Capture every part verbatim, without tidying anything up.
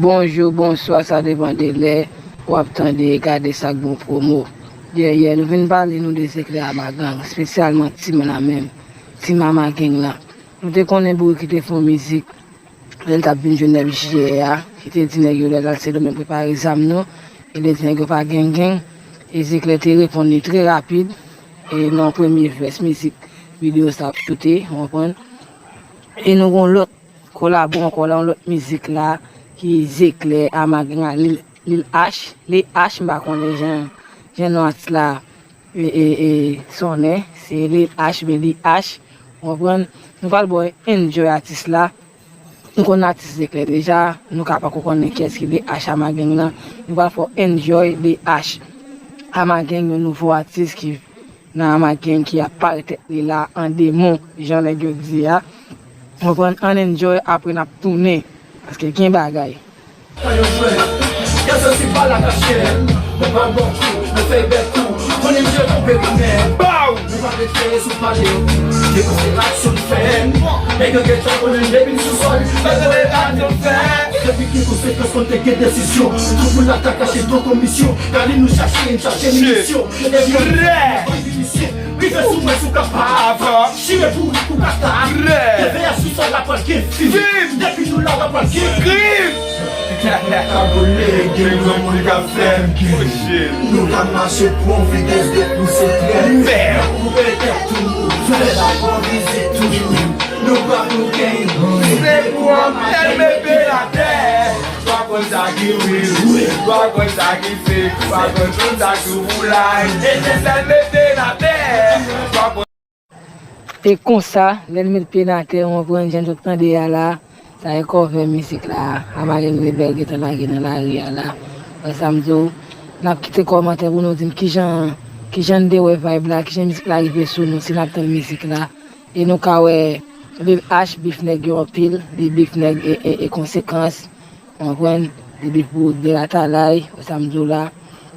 Bonjou, bonswa, sa depann de lè w ap tande e gade Sak Bon Promo. Yè, yè, nou vin pale nou de Zeklè Amagang, espesyalman Team la menm, Team Amagang la. Nou te konnen Bourik ki te fè yon mizik lè l t ap vin jwenn nèf jiyè a, ki te di nèg yo lè l al Sendomeng prepare zam nou, e li di nèg yo pa gen gang, e Zeklè te reponn li trè rapid, e nan premye vès mizik videyo sa ap choute, w konprann? E nou gon lòt kolabo ankò la, yon lòt mizik la, ki Zeklè Amagang a Lil, Lil H, Lil H, m pa konnen jan, jan non atis la, e, e, e, sonnen, se Lil H, men Lil H, w konprann? Nou pral ba w enjoy atis la, nou konn atis Zeklè deja, nou ka pako konnen kiyès ki Lil H Amagang nan, nou pral fè w enjoy Lil H Amagang, yon nouvo atis ki nan Amagang ki ap parèt li la an demon, jan nèg yo di a. Konprann, ann enjoy, apre n ap tounen, paske gen bagay. Kan yo jwenn, yo soti pa la kachèt. Nou pran bon kou, nou fè bèl kou. Konnen yo tonbe kanmenm. Baw! Nou pa ret fè sou pale. Depi se aksyon n fè. Nèg yo gentan konnen depi n sou sòl. Depi gen konsekans, konn te gen desizyon. Tout moun la ta kache nan komisyon. Gade nou chache, n chache minisyon. Epi nou bay minisyon. Rive sou mwen si w kapav. Chire pou ou pou kaka. T V A sou sòl la pral gen fim. Depi nou la, la pral gen krim. Kagoule, gen yon moun k ap fè m krim. Nou ka mache pran vitès de pou se trè. Koupe tèt tou, fè la pran vizit tou. Nou pa pou gen. Se pou anpèl mete atè. Pa konn sa ki real, pa konn sa ki fake, pa konn tout sa sou foulay. E se sèl mete n atè. Pa konn E konsa, lè n met pye n atè, w konprann, jan n t ap tande a la, sa e cover mizik la, Amagang Rebèl gentan lage nan lari a la. Wè sa m di w, n ap kite kòmantè pou nou di m kijan, kijan n te wè vibe la, kijan mizik la rive sou nou, si n ap tann mizik la. E nou ka wè Lil H beef nèg yo anpil, li beef nèg e, e, e konsekans. W konprann? Depi pou de la talay, wè sa m di w la.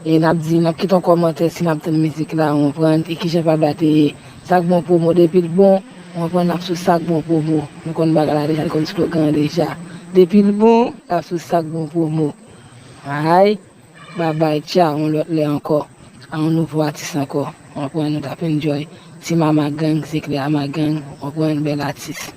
E n ap di, n ap kite yon kòmantè si n ap tann mizik la, w konprann? E kijan vibe la te ye. Sak Bon Promo, depi l bon, w konprann, n ap sou Sak Bon Promo. Nou konn bagay la deja, nou konn slogan an deja. Depi l bon, n ap sou Sak Bon Promo. Ay, babay, tcha, yon lòt lè ankò. A yon nouvo atis ankò. W konprann, nou t ap enjoy. Team Amagang, Zeklè Amagang, w konprann, bèl atis.